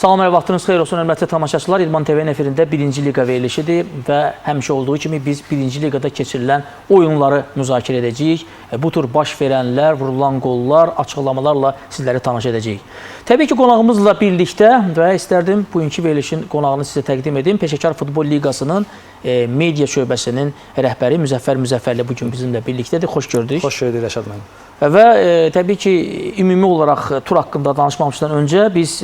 Salam, hər vaxtınız xeyir olsun, hörmətli tamaşaçılar. İdman TV-nin efirində 1-ci Liqa verilişidir və həmişə olduğu kimi biz 1-ci Liqada keçirilən oyunları müzakirə edəcəyik. Bu tur baş verənlər, vurulan qollar, açıqlamalarla sizləri tanış edəcəyik. Təbii ki, qonağımızla birlikdə və istərdim bugünkü verilişin qonağını sizə təqdim edim. Peşəkar Futbol Liqasının media şöbəsinin rəhbəri Müzəffər Müzəffərli bugün bizimlə birlikdədir. Xoş gördük. Xoş gördük Rəşad müəllim. Və təbii ki, ümumi olaraq tur haqqında danışmamışdan öncə biz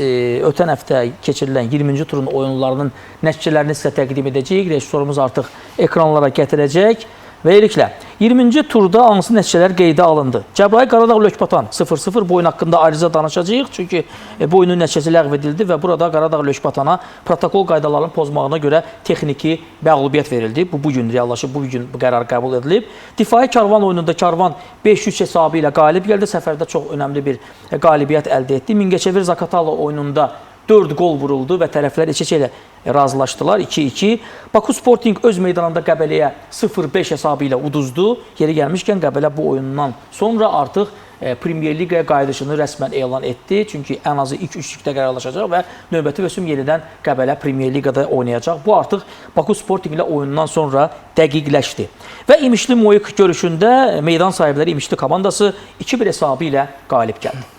ötən həftə keçirilən 20-ci turun oyunlarının nəticələrini sizə təqdim edəcəyik. Rejissorumuz artıq ekranlara gətirəcək. Beləliklə, 20-ci turda hansı nəticələr qeydə alındı? Cəbrayıl Qaradağ Lökbatan 0-0 bu oyun haqqında ayrıca danışacağıq. Çünki bu oyunun nəticəsi ləğv edildi və burada Qaradağ Lökbatana protokol qaydalarının pozmağına görə texniki məğlubiyyət verildi. Bu bugün reallaşıb, bu gün bu qərar qəbul edilib. Difai Karvan oyununda Karvan 5-3 hesabı ilə qalib gəldi. Səfərdə çox önəmli bir qalibiyyət əldə etdi. Mingəçevir Zaqatala oyununda 4 qol vuruldu və tərəflər heç ilə razılaşdılar 2-2. Baku Sporting öz meydanında Qəbələyə 0-5 hesabı ilə uduzdu. Yeri gəlmişkən Qəbələ bu oyundan sonra artıq Premier Liqaya qayıdışını rəsmən elan etdi. Çünki ən azı ilk üçlükdə qərarlaşacaq və növbəti mövsüm yenidən Qəbələ Premier Liqada oynayacaq. Bu artıq Baku Sporting ilə oyundan sonra dəqiqləşdi. Və İmişli Moyuq görüşündə meydan sahibləri İmişli komandası 2-1 hesabı ilə qalib gəldi.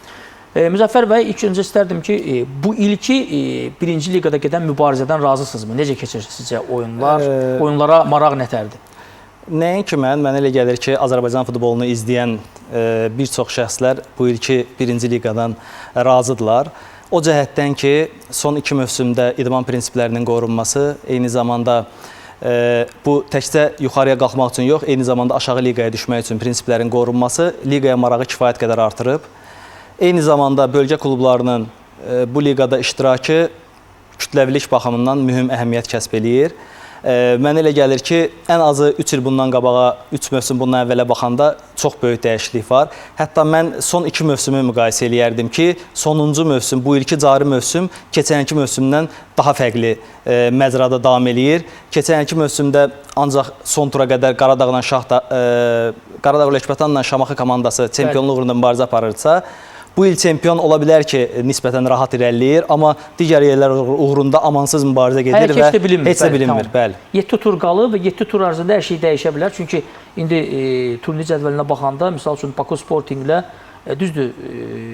Müzəffər bəy, ilk öncə istərdim ki, bu ilki 1-ci liqada gedən mübarizədən razısınızmı? Necə keçir sizcə oyunlar? Oyunlara maraq nətərdir? Nəinki mənə elə gəlir ki, Azərbaycan futbolunu izləyən bir çox şəxslər bu ilki 1-ci liqadan razıdırlar. O cəhətdən ki, son 2 mövsümdə idman prinsiplərinin qorunması, eyni zamanda bu təkcə yuxarıya qalxmaq üçün yox, eyni zamanda aşağı liqaya düşmək üçün prinsiplərin qorunması liqaya marağı kifayət qədər artırıb. Eyni zamanda bölgə klublarının bu liqada iştirakı kütləvilik baxımından mühüm əhəmiyyət kəsb eləyir. Mənə elə gəlir ki, ən azı 3 il bundan qabağa, 3 mövsüm bundan əvvələ baxanda çox böyük dəyişiklik var. Hətta mən son 2 mövsümü müqayisə eləyərdim ki, sonuncu mövsüm, bu ilki cari mövsüm keçənki mövsümdən daha fərqli məcrada davam eləyir. Keçənki mövsümdə ancaq son tura qədər Qaradağla Qaradağ Lökbatanla Şamaxı komandası çempionluq uğrunda mübarizə aparırsa, bu il çempion ola bilər ki, nisbətən rahat irəliləyir, amma digər yerlər uğrunda amansız mübarizə gedir və heç də bilinmir. Bəli. 7 tur qalıb və 7 tur ərzində hər şey dəyişə bilər. Çünki indi turnir cədvəlinə baxanda, misal üçün Baku Sportinglə, düzdür,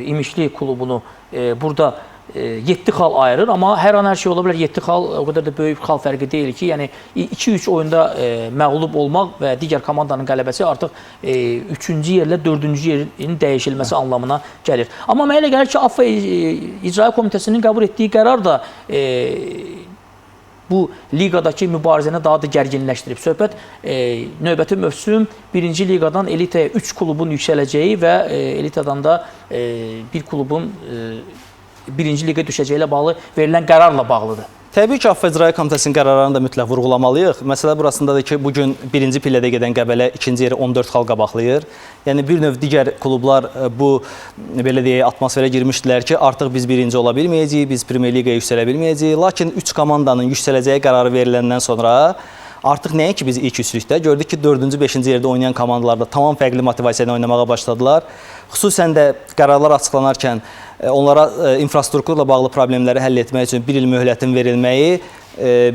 İmişli klubunu burada 7 xal ayırır, amma hər an hər şey ola bilər. 7 xal o qədər də böyük xal fərqi deyil ki, yəni 2-3 oyunda məğlub olmaq və digər komandanın qələbəsi artıq 3-cü yerlə 4-cü yerin dəyişilməsi anlamına gəlir. Amma mənə elə gəlir ki, AFF İcraiyyə Komitəsinin qəbul etdiyi qərar da bu liqadakı mübarizəni daha da gərginləşdirib. Söhbət növbəti mövsüm 1-ci liqadan elitaya 3 klubun yüksələcəyi və elitadan da bir klubun 1-ci liqə düşəcəyi ilə bağlı verilən qərarla bağlıdır. Təbii ki, AFF İcraiyyə Komitəsinin qərarlarını da mütləq vurğulamalıyıq. Məsələ burasındadır ki, bugün 1-ci pillədə gedən Qəbələ 2-ci yeri 14 xal qabaqlayır. Yəni, bir növ digər klublar bu, belə deyək, atmosferə girmişdilər ki, artıq biz 1-ci ola bilməyəcəyik, biz Premier Liqaya yüksələ bilməyəcəyik. Lakin 3 komandanın yüksələcəyi qərarı veriləndən sonra artıq nəinki biz ilk üçlükdə gördük ki, 4-cü, 5-ci yerdə oynayan komandalarda tamam fərqli motivasiya ilə oynamağa başladılar. Xüsusən də qərarlar açıqlanarkən onlara infrastrukturla bağlı problemləri həll etmək üçün bir il möhlətin verilməyi,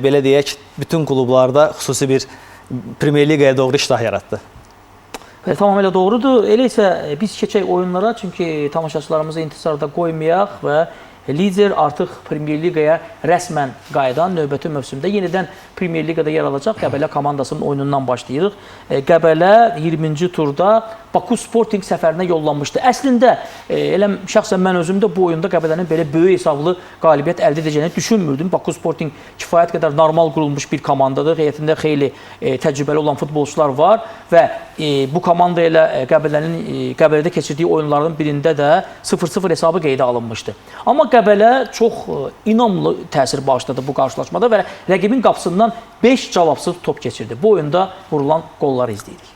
belə deyək, bütün klublarda xüsusi bir Premier Liqaya doğru iştah yaratdı. Tamamilə doğrudur. Elə isə biz keçək oyunlara, çünki tamaşaçılarımızı intizarda qoymayaq və lider artıq Premier Liqaya rəsmən qayıdan növbəti mövsümdə yenidən Premier Liqada yer alacaq Qəbələ komandasının oyunundan başlayırıq. Qəbələ 20-ci turda Baku Sporting səfərinə yollanmışdı. Əslində, elə şəxsən mən özüm də bu oyunda Qəbələnin belə böyük hesablı qalibiyyət əldə edəcəyini düşünmürdüm. Baku Sporting kifayət qədər normal qurulmuş bir komandadır. Heyətində xeyli təcrübəli olan futbolçular var və bu komanda ilə Qəbələnin Qəbələdə keçirdiyi oyunların birində də 0-0 hesabı qeydə alınmışdı. Amma Qəbələ çox inamlı təsir bağışladı bu qarşılaşmada və rəqibin qapısından 5 cavabsız top keçirdi. Bu oyunda vurulan qolları izləyirik.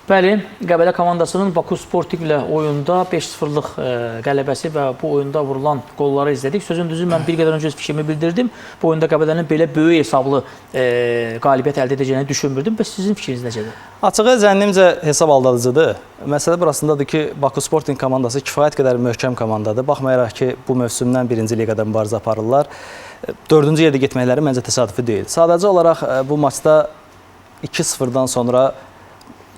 Bəli, Qəbələ komandasının Baku Sporting ilə oyunda 5-0-lıq qələbəsi və bu oyunda vurulan qolları izlədik. Sözün düzü, mən bir qədər öncə öz fikrimi bildirdim. Bu oyunda Qəbələnin belə böyük hesablı qalibiyyət əldə edəcəyini düşünmürdüm. Bəs sizin fikriniz necədir? Açığı zənnimcə hesab aldadıcıdır. Məsələ burasındadır ki, Baku Sporting komandası kifayət qədər möhkəm komandadır. Baxmayaraq ki, bu mövsümdən birinci liqada mübarizə aparırlar. Dördüncü yerdə getməkləri məncə təsadüfi deyil. Sadəcə olaraq bu maçda 2-0-dan sonra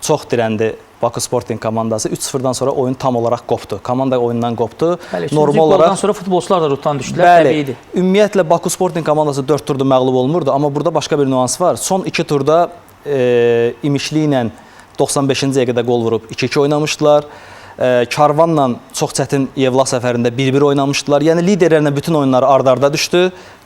çox dirəndi Baku Sporting komandası. 3-0-dan sonra oyun tam olaraq qopdu. Komanda oyundan qopdu. Bəli, normal olaraq sonra futbolçular da ruhdan düşdülər, bəli, təbiidir. Ümumiyyətlə Baku Sporting komandası 4 turda məğlub olmurdu, amma burada başqa bir nüans var. Son 2 turda İmişli ilə 95-ci dəqiqədə qol vurub 2-2 oynamışdılar. Karvanla çox çətin Yevlax səfərində 1-1 oynamışdılar. Yəni liderlərlə bütün oyunları ard-arda düşdü.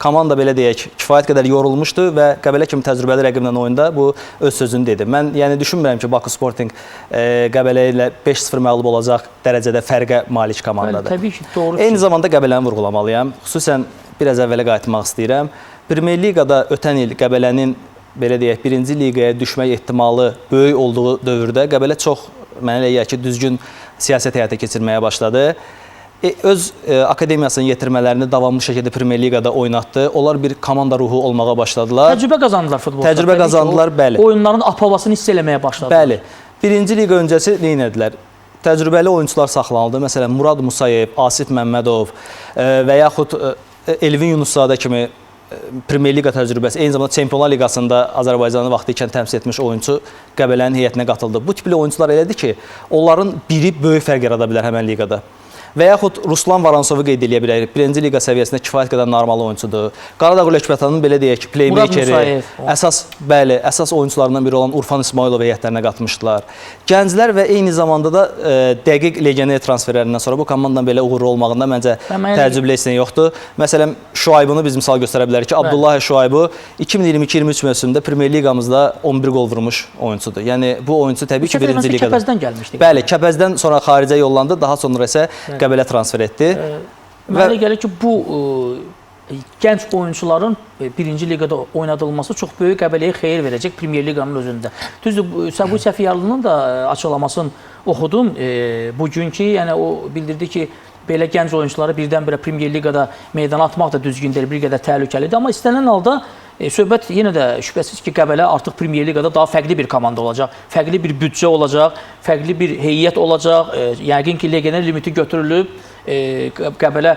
Komanda belə deyək, kifayət qədər yorulmuşdu və Qəbələ kimi təcrübəli rəqiblə oyunda bu öz sözünü dedi. Mən yəni düşünmürəm ki, Baku Sporting Qəbələ ilə 5-0 məğlub olacaq dərəcədə fərqə malik komandadır. Bəli, təbii ki, doğru. Eyni zamanda Qəbələni vurğulamalıyam. Xüsusən biraz əvvələ qayıtmaq istəyirəm. Premyer Liqada ötən il Qəbələnin belə deyək, birinci liqaya düşmək ehtimalı böyük olduğu dövrdə Qəbələ çox mənə elə gəlir ki, düzgün siyasət həyata keçirməyə başladı. Öz akademiyasının yetirmələrini davamlı şəkildə Premyer Liqada oynatdı. Onlar bir komanda ruhu olmağa başladılar. Təcrübə qazandılar futbolçular. Təcrübə qazandılar, bəli. Oyunların apavasını hiss eləməyə başladılar. Bəli. Birinci liqa öncəsi nə etdilər? Təcrübəli oyunçular saxlanıldı. Məsələn, Murad Musayev, Asif Məmmədov və yaxud Elvin Yunuszadə kimi Premyer Liqa təcrübəsi, eyni zamanda Çempionlar Liqasında Azərbaycanı vaxtı ikən təmsil etmiş oyunçu Qəbələnin heyətinə qatıldı. Bu tipli oyunçular elədir ki, onların biri böyük fərq yarada bilər həmən liqada. Və yaxud Ruslan Varansovu qeyd eləyə bilərik. Birinci liqa səviyyəsində kifayət qədər normal oyunçudur. Qaradağ Lökbətanın belə deyək ki, playmakeri, əsas, bəli, əsas oyunçularından biri olan Urfan İsmailov heyətlərinə qatmışdılar. Gənclər və eyni zamanda da dəqiq legioner transferlərindən sonra bu komandanın belə uğurlu olmağında məncə təəccüblü heç nə yoxdur. Məsələn, Şuaybını biz misal göstərə bilərik ki, Abdullah Şuaybu 2022-23 mövsümündə Premyer Liqamızda 11 qol vurmuş oyunçudur. Yəni bu oyunçu təbii ki, birinci liqada. Kəpəzdən gəlmişdi. Bəli, Kəpəzdən sonra xaricə yollandı, daha sonra isə Qəbələ transfer etdi. Mənə elə gəlir ki, bu gənc oyunçuların birinci liqada oynadılması çox böyük Qəbələyə xeyir verəcək Premyer Liqanın özündə. Düzdür, Səbuhi Səfiyarlının da açıqlamasını oxudum bugünkü, yəni o bildirdi ki, belə gənc oyunçuları birdən-birə Premyer Liqada meydana atmaq da düzgün deyil, bir qədər təhlükəlidir. Amma istənilən halda söhbət yenə də şübhəsiz ki, Qəbələ artıq Premyer Liqada daha fərqli bir komanda olacaq, fərqli bir büdcə olacaq, fərqli bir heyət olacaq. Yəqin ki, legioner limiti götürülüb, Qəbələ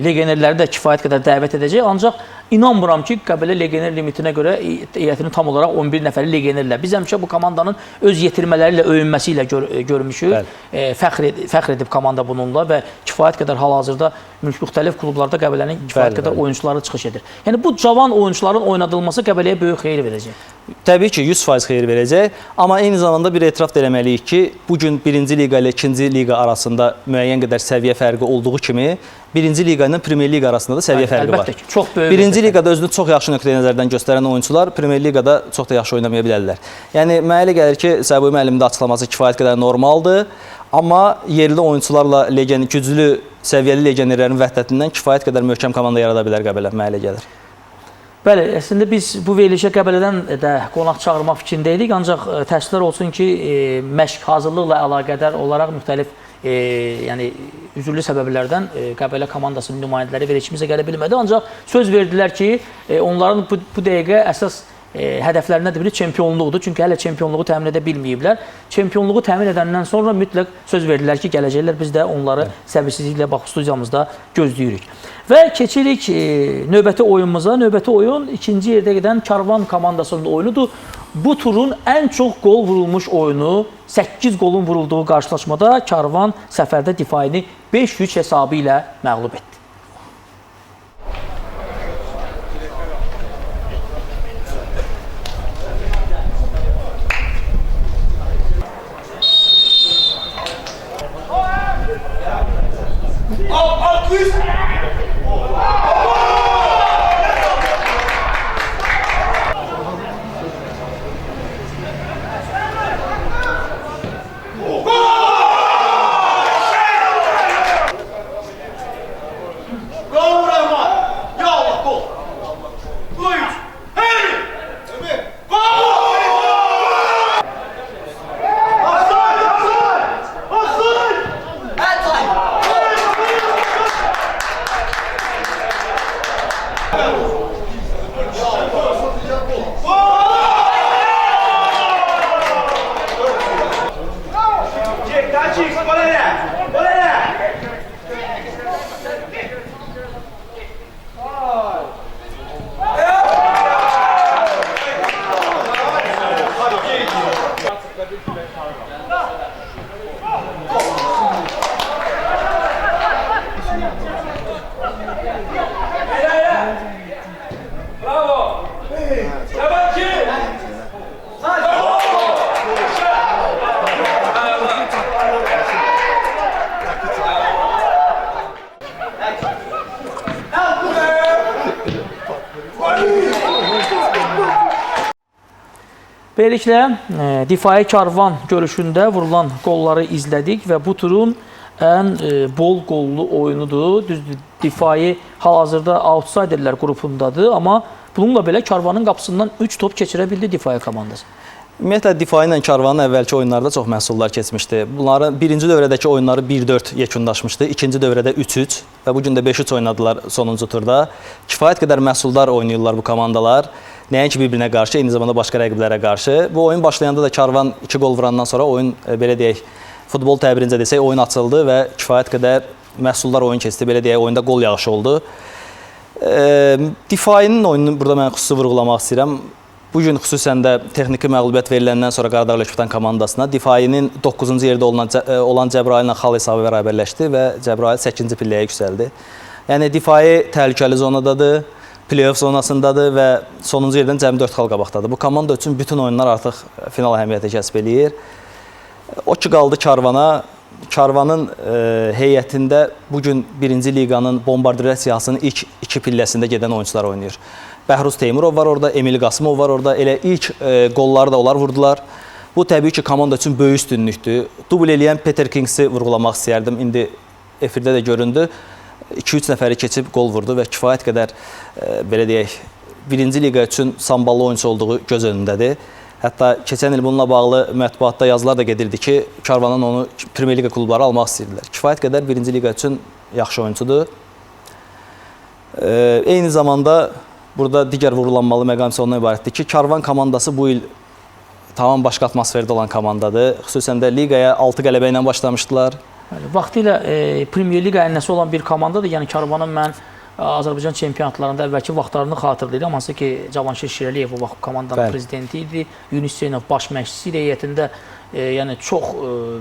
legionerləri də kifayət qədər dəvət edəcək. Ancaq inanmıram ki, Qəbələ legioner limitinə görə heyətini tam olaraq 11 nəfəri legionerlər. Biz həmişə bu komandanın öz yetirmələri ilə öyünməsi ilə görmüşük. Fəxr edib komanda bununla və kifayət qədər hal-hazırda müxtəlif klublarda Qəbələnin kifayət qədər oyunçuları çıxış edir. Yəni bu cavan oyunçuların oynadılması Qəbələyə böyük xeyir verəcək. Təbii ki, 100% xeyir verəcək. Amma eyni zamanda bir etiraf da eləməliyik ki, bugün birinci liqa ilə ikinci liqa arasında müəyyən qədər səviyyə fərqi olduğu kimi, birinci liqa ilə Premyer Liqa arasında da səviyyə fərqi var. Əlbəttə ki, çox böyük. Birinci liqada özünü çox yaxşı nöqteyi nəzərdən göstərən oyunçular Premyer Liqada çox da yaxşı oynamaya bilərlər. Yəni mənə elə gəlir ki, Səbuhi müəllimin də açıqlaması kifayət qədər normaldır, amma yerli oyunçularla güclü səviyyəli legionerlərin vəhdətindən kifayət qədər möhkəm komanda yarada bilər Qəbələ, mənə elə gəlir. Bəli, əslində biz bu verilişə Qəbələdən də qonaq çağırmaq fikrində idik, ancaq təəssüflər olsun ki, məşq hazırlıqla əlaqədar olaraq müxtəlif yəni üzürlü səbəblərdən Qəbələ komandasının nümayəndələri verilişimizə gələ bilmədi. Ancaq söz verdilər ki, onların bu dəqiqə əsas hədəflərindən də biri çempionluqdur. Çünki hələ çempionluğu təmin edə bilməyiblər. Çempionluğu təmin edəndən sonra mütləq söz verdilər ki, gələcəklər. Biz də onları səbirsizliklə bax studiyamızda gözləyirik. Və keçirik növbəti oyunumuza. Növbəti oyun ikinci yerdə gedən Karvan komandasının oyunudur. Bu turun ən çox qol vurulmuş oyunu, 8 qolun vurulduğu qarşılaşmada Karvan səfərdə Difaini 5-3 hesabı ilə məğlub etdi. Beləliklə, Difai Karvan görüşündə vurulan qolları izlədik və bu turun ən bol qollu oyunudur. Düzdür, Difai hal-hazırda outsiderlər qrupundadır, amma bununla belə Karvanın qapısından 3 top keçirə bildi Difai komandası. Ümumiyyətlə, Difai ilə Karvanın əvvəlki oyunlarda çox məhsullar keçmişdi. Bunların birinci dövrədəki oyunları 1-4 yekunlaşmışdı, ikinci dövrədə 3-3 və bugün də 5-3 oynadılar sonuncu turda. Kifayət qədər məhsuldar oynayırlar bu komandalar. Nəinki bir-birinə qarşı, eyni zamanda başqa rəqiblərə qarşı. Bu oyun başlayanda da Karvan 2 qol vurandan sonra oyun, belə deyək, futbol təbirincə desək, oyun açıldı və kifayət qədər məhsuldar oyun keçdi. Belə deyək, oyunda qol yağışı oldu. Difainin oyununu burada mən xüsusi vurğulamaq istəyirəm. Bugün xüsusən də texniki məğlubiyyət veriləndən sonra Qaradağ Lökbatan komandasına Difainin 9-cu yerdə olan Cəbrayıl ilə xal hesabı bərabərləşdi və Cəbrayıl 8-ci pilləyə yüksəldi. Yəni Difai təhlükəli zonadadır, play-off zonasındadır və sonuncu yerdən cəmi 4 xal qabaqdadır. Bu komanda üçün bütün oyunlar artıq final əhəmiyyəti kəsb eləyir. O ki qaldı Karvana. Karvanın heyətində bugün 1-ci liqanın bombardirlər siyahısının ilk 2 pilləsində gedən oyuncular oynayır. Bəhruz Teymurov var orada, Emil Qasımov var orada. Elə ilk qolları da onlar vurdular. Bu təbii ki, komanda üçün böyük üstünlükdür. Dubl eləyən Peter Kingsi vurğulamaq istəyərdim. İndi efirdə də göründü. 2-3 nəfəri keçib qol vurdu və kifayət qədər, belə deyək, 1-ci liqa üçün samballı oyunçu olduğu göz önündədir. Hətta keçən il bununla bağlı mətbuatda yazılar da gedirdi ki, Karvanın onu Premier Liqa klubları almaq istəyirdilər. Kifayət qədər 1-ci liqa üçün yaxşı oyunçudur. Eyni zamanda burada digər vurğulanmalı məqam isə ondan ibarətdir ki, Karvan komandası bu il tamam başqa atmosferdə olan komandadır. Xüsusən də liqaya 6 qələbə ilə başlamışdılar. Bəli, vaxtilə Premier Liqa ənənəsi olan bir komandadır. Yəni Karvanın mən Azərbaycan çempionatlarında əvvəlki vaxtlarını xatırlayıram. Hansı ki, Cavanşir Şirəliyev o vaxt komandanın prezidenti idi. Yunus Hüseynov baş məşqçisi idi heyətində. Yəni çox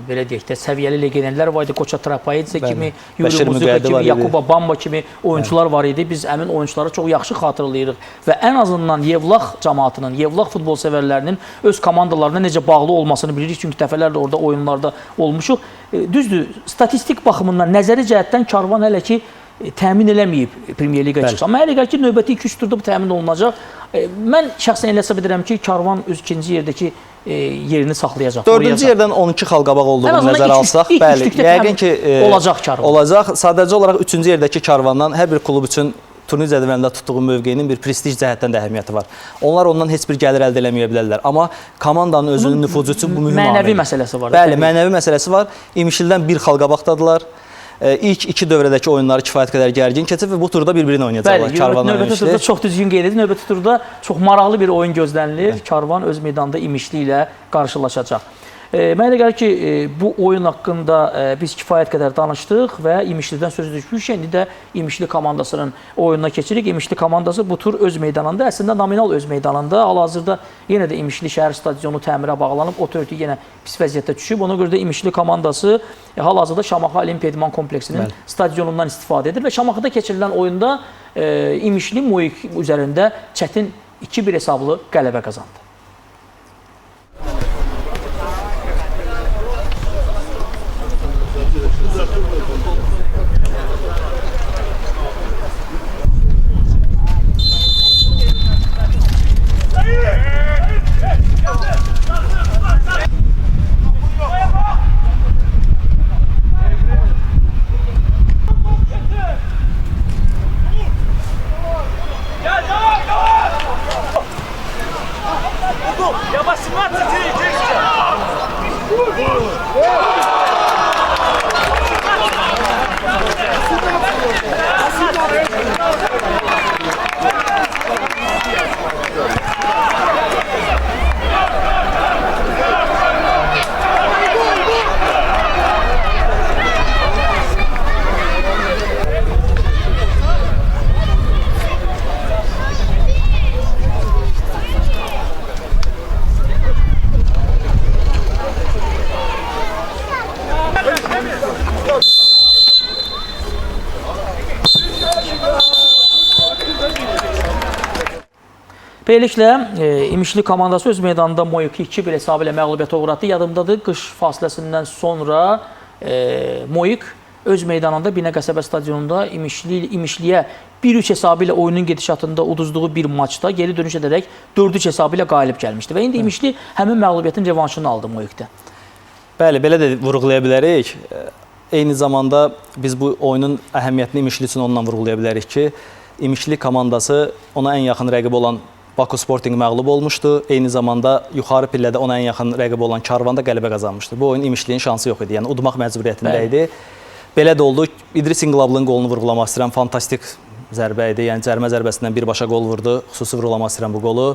belə deyək də səviyyəli legionerlər var idi. Koça Trapaidze kimi, Yuri Muzuka kimi, Yakuba Bamba kimi oyunçular var idi. Biz həmin oyunçuları çox yaxşı xatırlayırıq və ən azından Yevlax cəmaatının, Yevlax futbol sevərlərinin öz komandalarına necə bağlı olmasını bilirik. Çünki dəfələrlə orada oyunlarda olmuşuq. Düzdür, statistik baxımından, nəzəri cəhətdən Karvan hələ ki təmin eləməyib Premier Liqa çıxsa. Amma hələ ki, növbəti 2-3 turda bu təmin olunacaq. Mən şəxsən elə hesab edirəm ki, Karvan öz ikinci yerdəki yerini saxlayacaq. Dördüncü yerdən 12 xal qabaq olduğunu nəzərə alsaq, bəli, yəqin ki, olacaq Karvan. Olacaq. Sadəcə olaraq üçüncü yerdəki Karvandan hər bir klub üçün turnir cədvəlində tutduğu mövqeyinin bir prestij cəhətdən də əhəmiyyəti var. Onlar ondan heç bir gəlir əldə eləməyə bilərlər. Amma komandanın özünün nüfuzu üçün bu mühüm amildir. Mənəvi məsələsi var. Bəli, mənəvi məsələsi var. İmişlidən bir xal qabaqdadılar. İlk iki dövrədəki oyunları kifayət qədər gərgin keçib və bu turda bir-birini oynayacaqlar. Bəli, növbəti turda çox düzgün qeyd edildi. Növbəti turda çox maraqlı bir oyun gözlənilir. Karvan öz meydanında İmişli ilə qarşılaşacaq. Mənə elə gəlir ki, bu oyun haqqında biz kifayət qədər danışdıq və İmişlidən söz düşmüş. İndi də İmişli komandasının oyununa keçirik. İmişli komandası bu tur öz meydanında, əslində nominal öz meydanında. Hal-hazırda yenə də İmişli şəhər stadionu təmirə bağlanıb, o törtü yenə pis vəziyyətdə düşüb. Ona görə də İmişli komandası hal-hazırda Şamaxı Olimpiya İdman Kompleksinin stadionundan istifadə edir və Şamaxıda keçirilən oyunda İmişli Moik üzərində çətin 2-1 hesablı qələbə qazandı. Beləliklə, İmişli komandası öz meydanında Moiki 2-1 hesabı ilə məğlubiyyətə uğratdı. Yadımdadır, qış fasiləsindən sonra Moik öz meydanında Binə Qəsəbə stadionunda İmişliyə 1-3 hesabı ilə oyunun gedişatında uduzduğu bir maçda geri dönüş edərək 4-3 hesabı ilə qalib gəlmişdi. Və indi İmişli həmin məğlubiyyətin revanşını aldı Moikdə. Bəli, belə də vurğulaya bilərik. Eyni zamanda biz bu oyunun əhəmiyyətini İmişli üçün onunla vurğulaya bilərik ki, İmişli komandası ona ən yaxın rəqib olan Baku Sporting məğlub olmuşdu. Eyni zamanda yuxarı pillədə ona ən yaxın rəqib olan Karvan da qələbə qazanmışdı. Bu oyun İmişlinin şansı yox idi. Yəni udmaq məcburiyyətində idi. Belə də oldu. İdris İnqilablının qolunu vurğulamaq istəyirəm. Fantastik zərbə idi. Yəni cərimə zərbəsindən birbaşa qol vurdu. Xüsusi vurğulamaq istəyirəm bu qolu.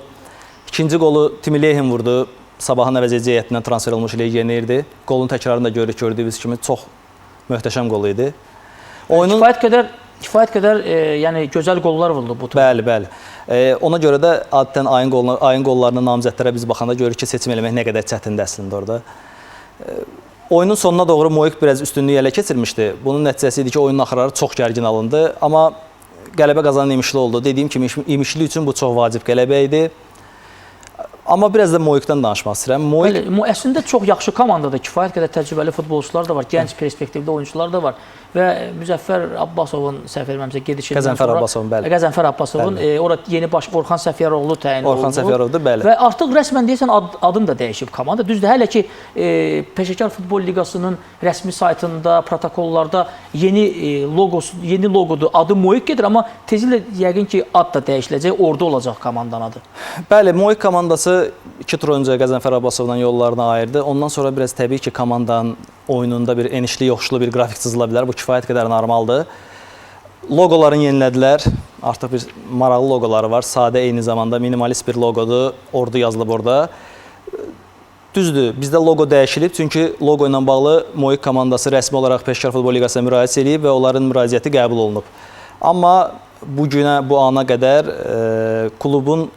İkinci qolu Timilehin vurdu. Sabahın əvəzedici heyətindən transfer olmuş legionerdi. Qolun təkrarını da görürük, gördüyünüz kimi çox möhtəşəm qol idi. Oyunun kifayət qədər yəni gözəl qollar vuruldu bu turda. Bəli, bəli. Ona görə də adətən ayın qollarına namizədlərə biz baxanda görürük ki, seçim eləmək nə qədər çətindir əslində orada. Oyunun sonuna doğru Moik biraz üstünlüyü ələ keçirmişdi. Bunun nəticəsi idi ki, oyunun axırları çox gərgin alındı. Amma qələbə qazanan İmişli oldu. Dediyim kimi İmişli üçün bu çox vacib qələbə idi. Amma biraz da Moikdən danışmaq istəyirəm. Moik əslində çox yaxşı komandadır. Kifayət qədər təcrübəli futbolçular da var, gənc perspektivli oyunçular da var. Və Müzəffər Abbasovun səhv etmirəmsə gedişindən sonra Qəzənfər Abbasovun, bəli. Qəzənfər Abbasovun ora yeni baş Orxan Səfiyaroğlu təyin olundu. Orxan Səfiyarovdur, bəli. Və artıq rəsmən deyəsən adını da dəyişib komanda. Düzdür, hələ ki Peşəkar Futbol Liqasının rəsmi saytında, protokollarda yeni logosu, yeni logodur, adı Moik gedir, amma tezliklə yəqin ki ad da dəyişiləcək, orada olacaq komandanın adı. Bəli, Moik komandası 2 tur öncə Qəzənfər Abbasovdan yollarını ayırdı. Ondan sonra biraz təbii ki, komandanın oyununda bir enişli, yoxuşlu bir qrafik cızıla bilər. Bu kifayət qədər normaldır. Logolarını yenilədilər. Artıq bir maraqlı logoları var. Sadə, eyni zamanda minimalist bir logodur. Ordu yazılıb orada. Düzdür, bizdə logo dəyişilib. Çünki logo ilə bağlı Moik komandası rəsmi olaraq Peşəkar Futbol Liqasına müraciət eləyib və onların müraciəti qəbul olunub. Amma bu günə, bu ana qədər klubun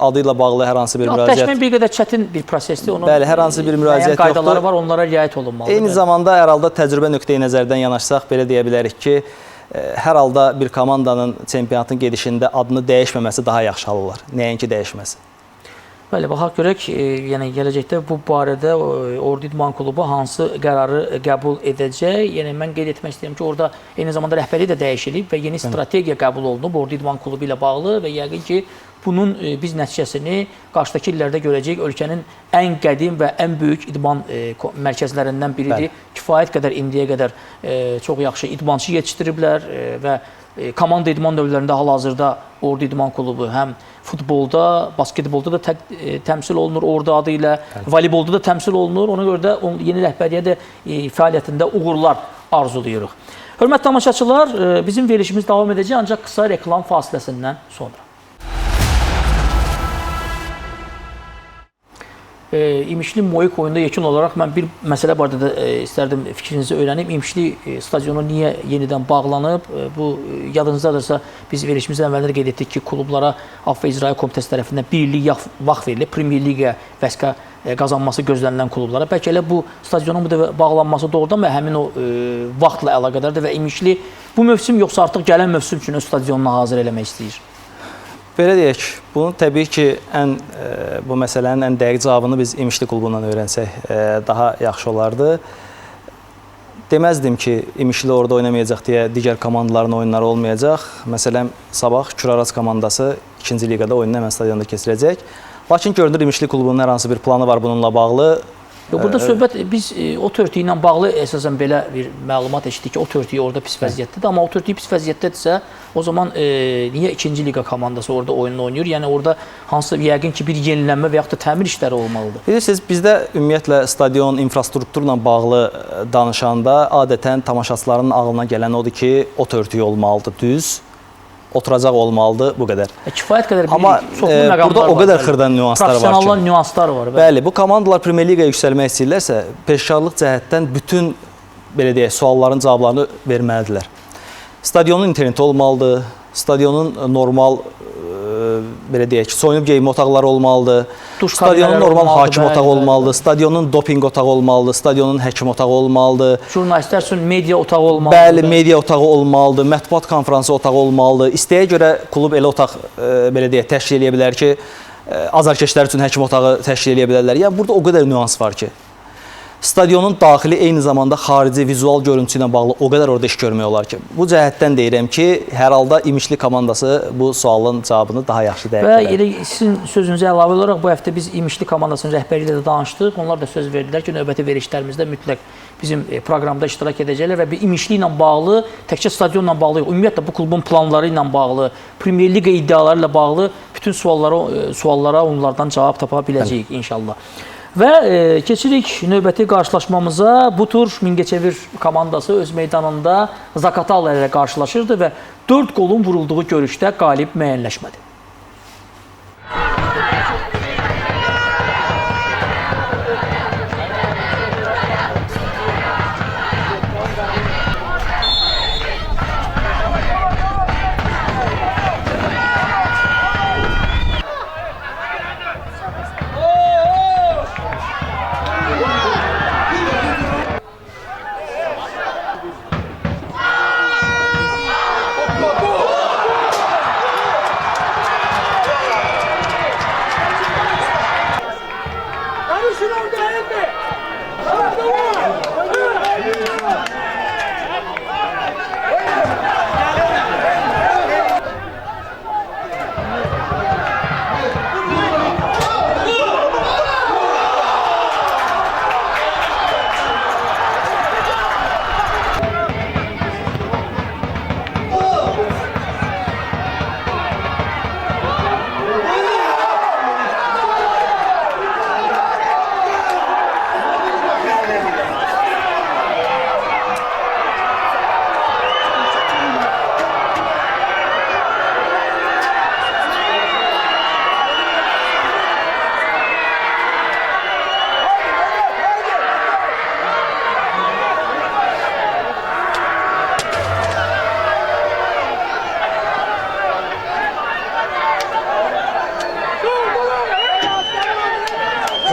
adı ilə bağlı hər hansı bir müraciət... Dəyişmək bir qədər çətin bir prosesdir. Onun bəli, hər hansı bir müraciət yoxdur. Qaydaları var, onlara riayət olunmalıdır. Eyni zamanda hər halda təcrübə nöqteyi nəzərdən yanaşsaq, belə deyə bilərik ki, hər halda bir komandanın çempionatın gedişində adını dəyişməməsi daha yaxşı hal olar. Nəinki dəyişməsi. Bəli, baxaq görək, yəni gələcəkdə bu barədə Ordu İdman Klubu hansı qərarı qəbul edəcək. Yəni mən qeyd etmək istəyirəm ki, orada eyni zamanda rəhbərlik də dəyişilib və yeni strategiya qəbul olunub Ordu İdman Klubu ilə bağlı və yəqin ki, bunun biz nəticəsini qarşıdakı illərdə görəcəyik. Ölkənin ən qədim və ən böyük idman mərkəzlərindən biridir. Bəli. Kifayət qədər indiyə qədər çox yaxşı idmançı yetişdiriblər və komanda idman növlərində hal-hazırda Ordu İdman Klubu həm futbolda, basketbolda da təmsil olunur Ordu adı ilə, voleybolda da təmsil olunur. Ona görə də yeni rəhbərliyə də fəaliyyətində uğurlar arzulayırıq. Hörmətli tamaşaçılar, bizim verilişimiz davam edəcək, ancaq qısa reklam fasiləsindən sonra. İmişli Moik oyunda yekun olaraq mən bir məsələ barədə də istərdim fikrinizi öyrənim. İmişli stadionu niyə yenidən bağlanıb? Bu yadınızdadırsa biz verilişimizin əvvəlində qeyd etdik ki, klublara AFF İcraiyyə Komitəsi tərəfindən bir illik vaxt verilib Premier Liqaya vəsiqə qazanması gözlənilən klublara. Bəlkə elə bu stadionun bu dəfə bağlanması doğrudan və həmin o vaxtla əlaqədardır və İmişli bu mövsüm yoxsa artıq gələn mövsüm üçün öz stadionunu hazır eləmək istəyir. Belə deyək, bunun təbii ki, bu məsələnin ən dəqiq cavabını biz İmişli klubundan öyrənsək daha yaxşı olardı. Deməzdim ki, İmişli orada oynamayacaq deyə digər komandaların oyunları olmayacaq. Məsələn, sabah Küraraz komandası 2-ci liqada oyununu həmən stadionda keçirəcək. Lakin görünür İmişli klubunun hər hansı bir planı var bununla bağlı. Burada söhbət biz ot örtüyü ilə bağlı əsasən belə bir məlumat eşitdik ki, ot örtüyü orada pis vəziyyətdədir. Amma ot örtüyü pis vəziyyətdədirsə, o zaman niyə 2-ci liqa komandası orada oyununu oynayır? Yəni orada hansısa yəqin ki, bir yenilənmə və yaxud da təmir işləri olmalıdır. Bilirsiniz, bizdə ümumiyyətlə stadion infrastrukturla bağlı danışanda adətən tamaşaçıların ağlına gələn odur ki, ot örtüyü olmalıdır düz. Oturacaq olmalıdır, bu qədər. Kifayət qədər bilirik. Amma burada o qədər xırda nüanslar var ki. Profesionallar nüanslar var. Bəli, bu komandalar Premier Liqaya yüksəlmək istəyirlərsə, peşəkarlıq cəhətdən bütün, belə deyək, sualların cavablarını verməlidirlər. Stadionun interneti olmalıdır, stadionun normal, belə deyək, soyunub geyinmə otaqları olmalıdır, stadionun normal hakim otağı olmalıdır, stadionun doping otağı olmalıdır, stadionun həkim otağı olmalıdır. Jurnalistlər üçün media otağı olmalıdır. Bəli, media otağı olmalıdır, mətbuat konfransı otağı olmalıdır. İstəyə görə klub elə otaq, belə deyək, təşkil eləyə bilər ki, azarkeşlər üçün həkim otağı təşkil eləyə bilərlər. Yəni, burada o qədər nüans var ki. Stadionun daxili eyni zamanda xarici vizual görüntüsü ilə bağlı o qədər orada iş görmək olar ki. Bu cəhətdən deyirəm ki, hər halda İmişli komandası bu sualın cavabını daha yaxşı dərk Və edər. elə sizin sözünüzə əlavə olaraq bu həftə biz İmişli komandasının rəhbəri ilə də danışdıq. Onlar da söz verdilər ki, növbəti verilişlərimizdə mütləq bizim proqramda iştirak edəcəklər və bir İmişli ilə bağlı, təkcə stadionla bağlı yox, ümumiyyətlə bu klubun planları ilə bağlı, Premyer Liqa iddiaları ilə bağlı bütün suallara onlardan cavab tapa biləcəyik inşallah. Və keçirik növbəti qarşılaşmamıza. Bu tur Mingəçevir komandası öz meydanında Zaqatala ilə qarşılaşırdı və 4 qolun vurulduğu görüşdə qalib müəyyənləşmədi.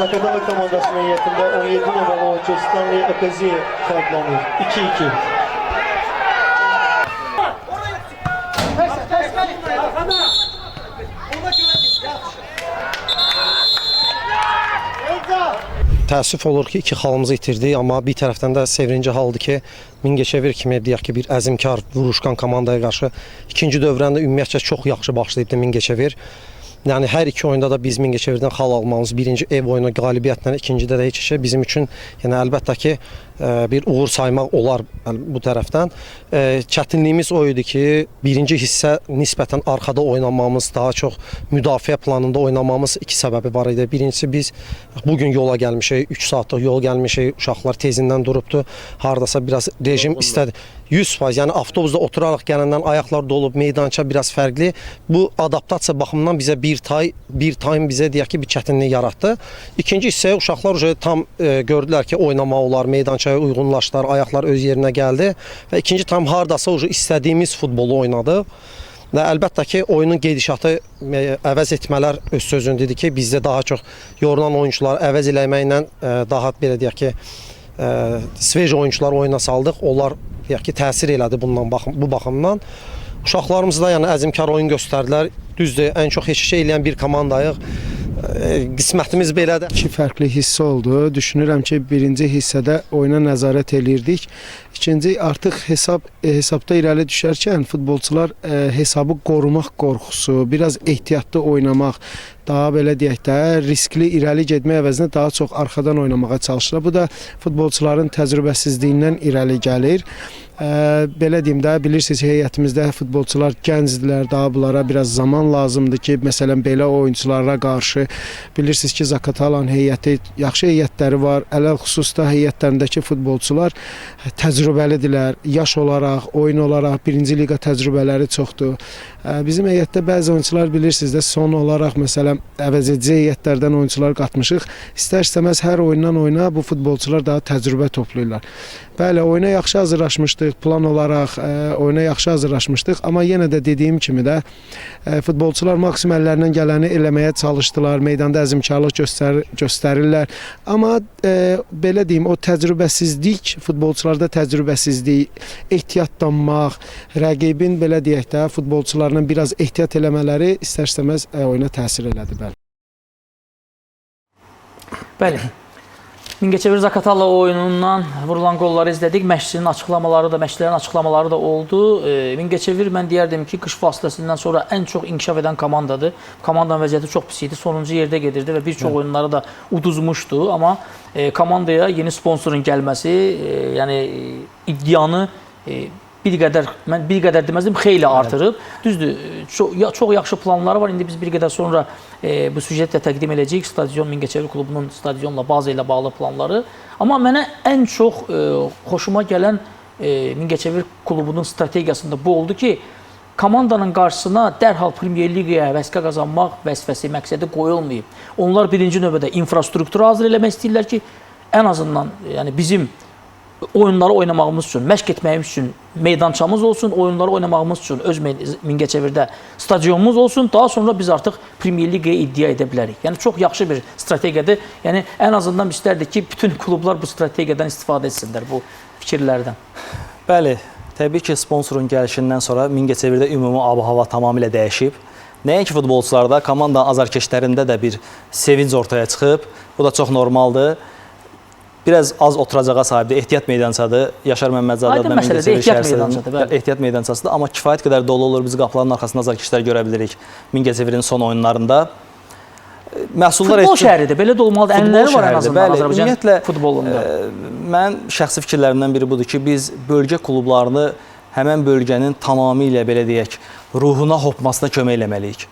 Zaqatala komandasının heyətində 17 numaralı oyuncu Stanley Akaziye fərqlənir. 2-2. Təəssüf olur ki, 2 xalımızı itirdik, amma bir tərəfdən də sevinci haldır ki, Mingəçevir kimi deyək ki, bir əzimkar, vuruşqan komandaya qarşı ikinci dövrəndə ümumiyyətcə çox yaxşı başlayıbdı Mingəçevir. Yəni hər iki oyunda da biz Mingəçevirdən xal almamız, birinci ev oyunu qalibiyyətlə, ikincidə də heç işə bizim üçün, yəni əlbəttə ki, bir uğur saymaq olar bu tərəfdən. Çətinliyimiz o idi ki, birinci hissə nisbətən arxada oynamamız, daha çox müdafiə planında oynamamız iki səbəbi var idi. Birincisi biz bugün yola gəlmişik, 3 saatlıq yol gəlmişik, uşaqlar tezindən durubdu, hardasa biraz rejim istədi. 100%, yəni avtobusda oturaraq gələndən ayaqlar dolub, meydança biraz fərqli. Bu adaptasiya baxımından bizə bir time bizə deyək ki, bir çətinlik yaratdı. İkinci hissəyə uşaqlar tam gördülər ki, oynamaq olar, meydançaya uyğunlaşdılar, ayaqlar öz yerinə gəldi və ikinci tam hardasa istədiyimiz futbolu oynadıq. Və əlbəttə ki, oyunun gedişatı əvəz etmələr öz sözünü dedi ki, bizdə daha çox yorulan oyunçuları əvəz eləməklə daha belə deyək ki, sveji oyunçular oyuna saldıq. Onlar deyək ki, təsir elədi bu baxımdan. Uşaqlarımız da yəni əzimkar oyun göstərdilər. Düzdür, ən çox heç şey eləyən bir komandayıq. Qismətimiz belədir. İki fərqli hissə oldu. Düşünürəm ki, birinci hissədə oyuna nəzarət eləyirdik. İkinci, artıq hesabda irəli düşərkən futbolçular hesabı qorumaq qorxusu, biraz ehtiyatlı oynamaq, daha belə deyək də, riskli irəli getmək əvəzinə daha çox arxadan oynamağa çalışırlar. Bu da futbolçuların təcrübəsizliyindən irəli gəlir. Belə deyim də, bilirsiniz, heyətimizdə futbolçular gəncdirlər, daha bunlara biraz zaman lazımdır ki, məsələn, belə oyunçulara qarşı bilirsiniz ki, Zaqatalanın heyəti, yaxşı heyətləri var, ələl-xüsus da heyətlərindəki futbolçular təcrübəlidirlər, yaş olaraq, oyun olaraq, birinci liqa təcrübələri çoxdur. Bizim heyətdə bəzi oyunçular bilirsiniz də, son olaraq, məsələn, əvəzedici heyətlərdən oyunçular qatmışıq. İstər-istəməz hər oyundan oyuna bu futbolçular daha təcrübə toplayırlar. Bəli, oyuna yaxşı hazırlaşmışdıq, plan olaraq oyuna yaxşı hazırlaşmışdıq. Amma yenə də dediyim kimi də futbolçular maksimum əllərindən gələni eləməyə çalışdılar, meydanda əzimkarlıq göstərirlər. Amma belə deyim, o təcrübəsizlik, futbolçularda təcrübəsizlik, ehtiyatlanmaq, rəqibin belə deyək də futbolçularının biraz ehtiyat eləmələri istər-istəməz oyuna təsir elədi. Bəli. Bəli. Mingəçevir Zaqatala oyunundan vurulan qolları izlədik. Məşqçinin açıqlamaları da, məşqçilərin açıqlamaları da oldu. Mingəçevir mən deyərdim ki, qış fasiləsindən sonra ən çox inkişaf edən komandadır. Komandanın vəziyyəti çox pis idi. Sonuncu yerdə gedirdi və bir çox oyunları da uduzmuşdu. Amma komandaya yeni sponsorun gəlməsi, yəni iddianı bir qədər, mən bir qədər deməzdim, xeyli artırıb. Düzdür, çox yaxşı planları var. İndi biz bir qədər sonra bu süjetlə təqdim edəcəyik. Stadion, Mingəçevir klubunun stadionla, baza ilə bağlı planları. Amma mənə ən çox xoşuma gələn Mingəçevir klubunun strategiyasında bu oldu ki, komandanın qarşısına dərhal Premyer Liqaya vəsiqə qazanmaq vəzifəsi, məqsədi qoyulmayıb. Onlar birinci növbədə infrastrukturu hazır eləmək istəyirlər ki, ən azından yəni bizim oyunları oynamağımız üçün, məşq etməyimiz üçün meydançamız olsun, oyunları oynamağımız üçün öz Mingəçevirdə stadionumuz olsun, daha sonra biz artıq Premyer Liqaya iddia edə bilərik. Yəni çox yaxşı bir strategiyadır. Yəni ən azından istərdik ki, bütün klublar bu strategiyadan istifadə etsinlər, bu fikirlərdən. Bəli, təbii ki, sponsorun gəlişindən sonra Mingəçevirdə ümumi ab-hava tamamilə dəyişib. Nəinki futbolçularda, komanda azarkeşlərində də bir sevinc ortaya çıxıb. Bu da çox normaldır. Biraz az oturacağa sahibdir, ehtiyat meydançadır. Yaşar Məmmədzadə adına Mingəçevir şəhərsinin ehtiyat meydançasıdır. Amma kifayət qədər dolu olur. Biz qapıların arxasında azarkeşlər görə bilirik Mingəçevirin son oyunlarında. Məhsullar futbol şəhəridir, belə də olmalıdır. Ənləri var ən azından Azərbaycan futbolunda. Mən şəxsi fikirlərimdən biri budur ki, biz bölgə klublarını həmən bölgənin tamamilə belə deyək, ruhuna hopmasına kömək eləməliyik.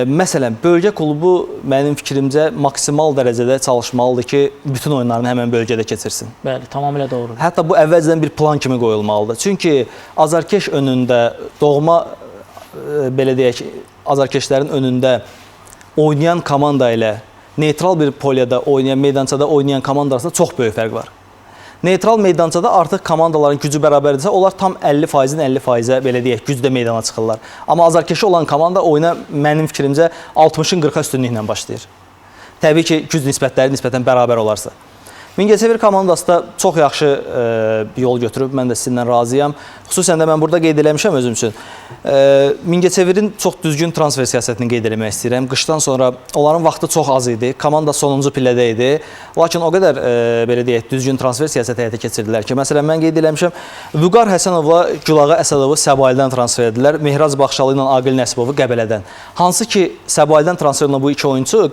Məsələn, bölgə klubu mənim fikrimcə maksimal dərəcədə çalışmalıdır ki, bütün oyunlarını həmən bölgədə keçirsin. Bəli, tamamilə doğrudur. Hətta bu əvvəlcədən bir plan kimi qoyulmalıdır. Çünki azarkeş önündə doğma, belə deyək, azarkeşlərin önündə oynayan komanda ilə neytral bir polyada oynayan, meydançada oynayan komanda arasında çox böyük fərq var. Neytral meydançada artıq komandaların gücü bərabərdirsə, onlar tam 50%-in 50%-ə belə deyək, gücdə meydana çıxırlar. Amma azarkeşi olan komanda oyuna mənim fikrimcə 60-ın 40-a üstünlüklə başlayır. Təbii ki, güc nisbətləri nisbətən bərabər olarsa. Mingəçevir komandası da çox yaxşı yol götürüb, mən də sizinlə razıyam. Xüsusən də mən burada qeyd eləmişəm özüm üçün. Mingəçevirin çox düzgün transfer siyasətini qeyd eləmək istəyirəm. Qışdan sonra onların vaxtı çox az idi, komanda sonuncu pillədə idi. Lakin o qədər belə deyək, düzgün transfer siyasəti həyata keçirdilər ki, məsələn mən qeyd eləmişəm, Vüqar Həsənovla Gülağa Əsədovu Səbaildən transfer edildilər, Mehraz Baxşalı ilə Aqil Nəsibovu Qəbələdən. Hansı ki, Səbaildən transfer olunan bu iki oyunçu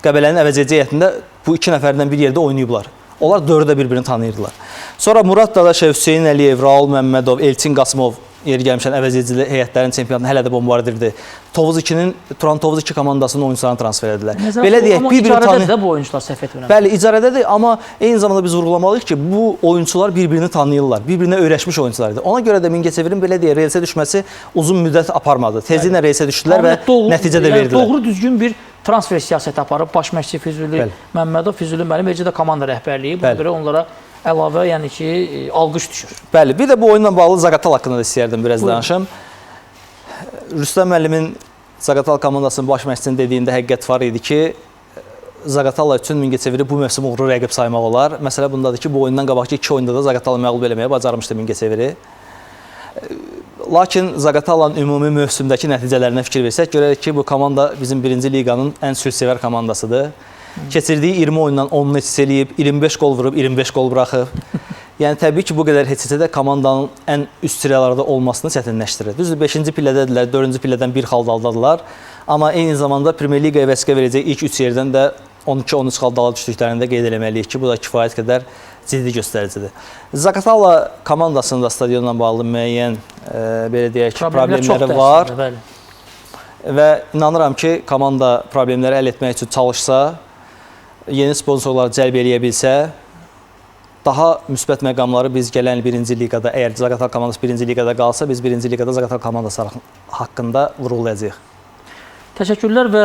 Qəbələnin əvəzedici heyətində bu iki nəfərdən bir yerdə oynayıblar. Onlar dördü də bir-birini tanıyırdılar. Sonra Murad Dadaşev, Hüseyin Əliyev, Raul Məmmədov, Elçin Qasımov yeri gəlmişən əvəzedici heyətlərin çempionatını hələ də bombardirdi. Tovuz 2-nin, Turan Tovuz 2 komandasının oyuncularını transfer edildilər. Belə deyək, bir-birini tanıyır. İcarədədir də bu oyuncular, səhv etmirəm. Bəli, icarədədir, amma eyni zamanda biz vurğulamalıyıq ki, bu oyunçular bir-birini tanıyırlar, bir-birinə öyrəşmiş oyuncular idi. Ona görə də Mingəçevirin belə deyək, relsə düşməsi uzun müddət aparmadı. Tezliklə relsə düşdülər və nəticə də verdilər. Doğru düzgün bir transfer siyasəti aparıb baş məşqçi Füzuli Məmmədov, Füzuli müəllim, eləcə də komanda rəhbərliyi. Buna görə onlara əlavə, yəni ki, alqış düşür. Bəli, bir də bu oyunla bağlı Zaqatal haqqında da istəyərdim biraz danışım. Rüstəm müəllimin Zaqatal komandasının baş məşqçisinin dediyində həqiqət var idi ki, Zaqatala üçün Mingəçeviri bu mövsüm uğurlu rəqib saymaq olar. Məsələ bundadır ki, bu oyundan qabaqki iki oyunda da Zaqatalı məğlub eləməyə bacarmışdı Mingəçeviri. Lakin Zaqatalanın ümumi mövsümdəki nəticələrinə fikir versək, görərik ki, bu komanda bizim birinci liqanın ən sülhsevər komandasıdır. Keçirdiyi 20 oyundan 10-unu heç eləyib, 25 qol vurub, 25 qol buraxıb. Yəni təbii ki, bu qədər heç də komandanın ən üst sıralarda olmasını çətinləşdirir. Düzdür, 5-ci pillədədirlər, 4-cü pillədən bir xal daldadılar. Amma eyni zamanda Premyer Liqaya vəsiqə verəcək ilk 3 yerdən də 12-13 xal dala düşdüklərini də qeyd eləməliyik ki, bu da kifayət qədər ciddi göstəricidir. Zaqatala komandasında stadionla bağlı müəyyən belə deyək ki, problemləri var. Və inanıram ki, komanda problemləri həll etmək üçün çalışsa, yeni sponsorları cəlb eləyə bilsə, daha müsbət məqamları biz gələn birinci liqada, əgər Zaqatala komandası birinci liqada qalsa, biz birinci liqada Zaqatala komandası haqqında vurğulayacağıq. Təşəkkürlər və